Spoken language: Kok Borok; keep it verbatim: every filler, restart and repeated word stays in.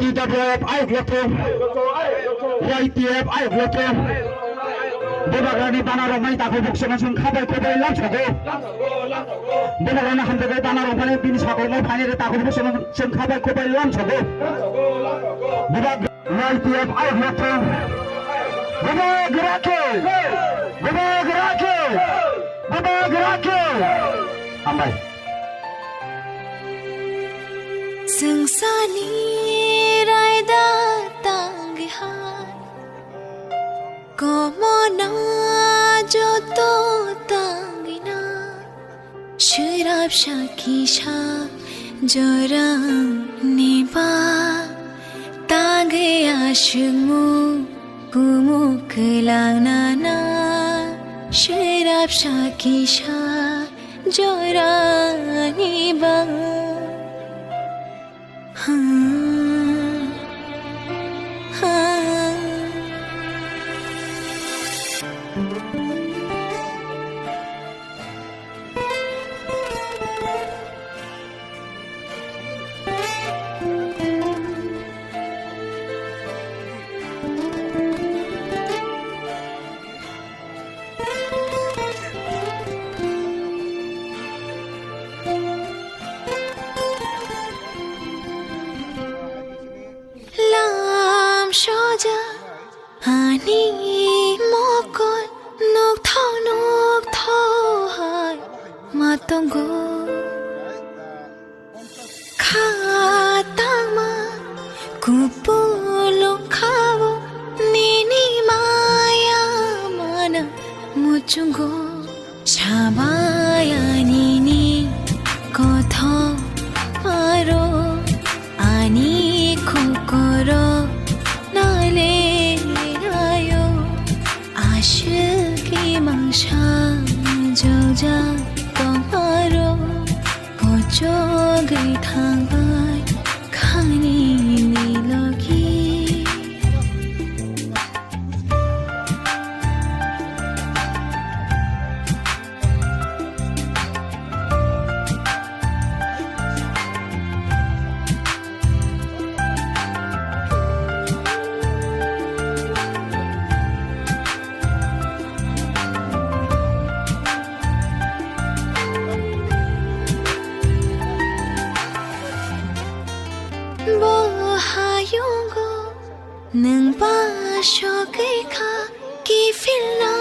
T W F ayuk lotho, Y T F ayuk lotho. Bubagrani bana rok mai takhuk buksuno chwng khabai khubai lamsogo. Bubagrani hamjaknai bana rok mani bini sakolmo phainai takhuk buksuno chwng khabai khubai lamsogo. Bubag Y T F ayuk lotho. Bubagra khe, Bubagra khe, Bubagra khe. Hambai. Chwngsani raida tangwi hai, komona joto tangwi na, swrapsa kisa jorani ba tangwi aswkmung kumuk kwlang nana, swrapsa kisa jorani ba. Lam soja ani mokol nokthok nokthok hai ma tongo. Kha tangma kupulung khao nini maya mana muchungo. Sabaya nini kothoma rok ani kokoro nale rayo. Aswk imang sa jojak tongmaro. Kochogwi thangbai khani ni logi. Bo hayungo nwng ba sogwi kha kiphilna